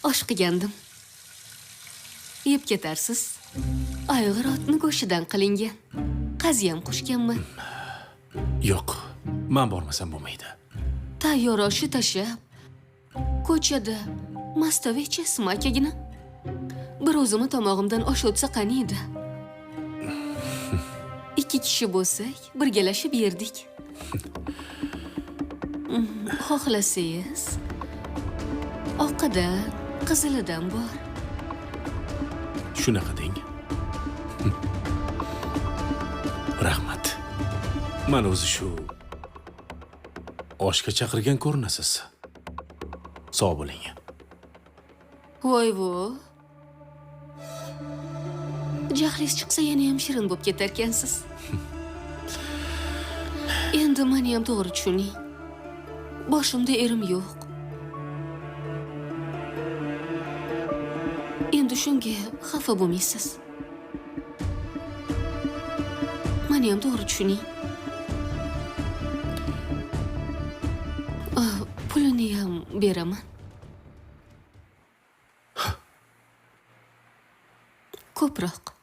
Osh qilgandim. Yeb ketarsiz. Ayg'ir otni go'shtidan qilingan. Qaziyam qo'shganman. Yo'q, man bormasam bo'lmaydi. Tayyor oshni tashlab, ko'chada mastava ichasizmi, akagina? Bir o'zimni tomog'imdan osh o'tsa qani edi. Ikki kishi bo'lsak, birgalashib yerdik. Xohlasangiz, oqidan, qizilidan bor. Shunaqa deng. Rahmat. Man o'zi shu oshga chaqirgan ko'rinasiz. Sog' bo'ling. Voy vo. Jahlingiz chiqsa yana ham shirin bo'lib ketarkansiz. Endi meni ham to'g'ri tushuning. Boshimda erim yo'q. Endi shunga xafa bo'lmaysiz. Meni ham to'g'ri tushuning. Pulini ham beraman. Ko'proq.